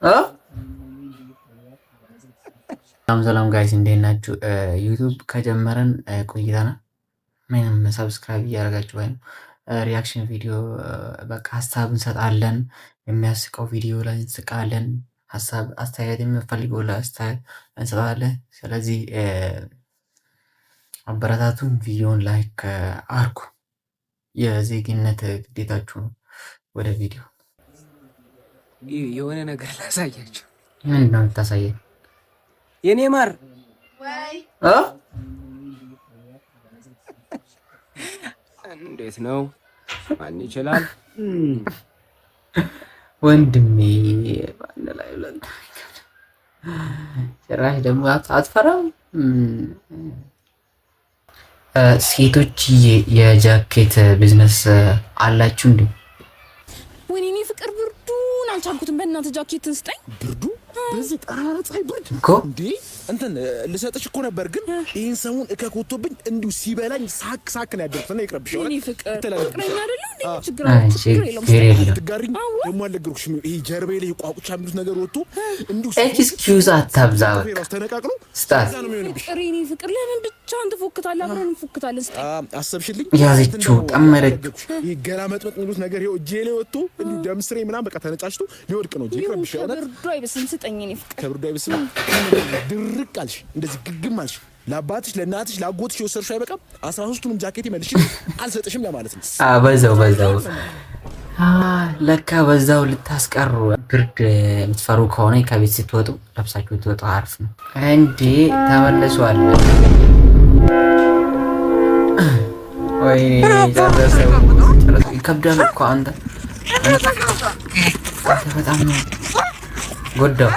እ? ሰላም ሰላም guys፣ እንዴት ናችሁ? YouTube ከጀመረን ቆይተናል። ምንም subscribe እያደረጋችሁ ወይም reaction ቪዲዮ በቃ ሀሳብ እንሰጣለን። የሚያስቀው ቪዲዮ ላይ እንስቃለን። ሀሳብ አስተያየት የምፈልገው ላይ አስተያየት እንሰጣለን። ስለዚህ አበረታቱን፣ ቪዲዮን like አርጉ። የዜግነት ግዴታችሁ ነው። ወደ ቪዲዮ። የሆነ ነገር ላሳያቸው። ምንድን ነው የምታሳየን? የኔ ማር። እ? እንዴት ነው? ማን ይችላል? ወንድሜ በአንድ ላይ ብለን ጭራሽ ደግሞ አትፈራም? ሴቶች የጃኬት ቢዝነስ አላችሁ እንዴ? ወይኔ እኔ ፍቅር፣ ብርዱን አልቻልኩትም። በእናትህ ጃኬትን ስጠኝ። ብርዱ በዚህ ጠራራ ፀሐይ ብርድ እኮ። እንዴ፣ እንትን ልሰጥሽ እኮ ነበር፣ ግን ይህን ሰሞን እከክ ወጥቶብኝ እንዲሁ ሲበላኝ ሳክ ሳክ ነው ያደርኩት እና ይቅርብሽ። የኔ ፍቅር፣ ይተላለፍብሻል። ፍቅረኛ አይደለሁ እንዴ? ችግር አይ አለ? ችግር የለውም። ችግር የለም። ትጋሪኝ ደግሞ አልነገርኩሽም። ይሄ ጀርባዬ ላይ ቋቁቻ የሚሉት ነገር ወጥቶ እንዲሁ Excuse አታብዛ። በቃ ራሱ ተነቃቅሎ ስጣት። እዛ ነው የሚሆንብሽ። ፍቅር፣ የኔ ፍቅር፣ ለምን ብቻህን ትፎክታለህ? አብረን እንፎክታለን። ስጠኝ። አሰብሽልኝ። ያዘችው፣ እንትን ደግሞ ጠመደችው። አልነገርኩሽ። ይሄ ገላ መጥመጥ የሚሉት ነገር ይኸው እጄ ላይ ወጥቶ እንዲሁ ደም ስሬ ምናምን በቃ ተነጫጭቶ ሊወድቅ ነው። እጄ ይቅርብሽ። የእውነት። ከብርዱ አይብስም። ስጠኝ የኔ ፍቅር። ከብርዱ አይብስም። ድርቅ አልሽ፣ እንደዚህ ግግም አልሽ። ለአባትሽ፣ ለእናትሽ፣ ለአጎትሽ የወሰድሽው አይበቃም? 13ቱንም ጃኬት መልሽ አልሰጥሽም ለማለት ነው። በዛው በዛው ለካ በዛው ልታስቀሩ። ብርድ የምትፈሩ ከሆነ ከቤት ስትወጡ ለብሳችሁ ትወጡ አሪፍ ነው። እንዴ፣ ተመልሷል። ወይኔ ጨረሰው። ይከብዳል እኮ አንተ አንተ በጣም ነው ጎዳው።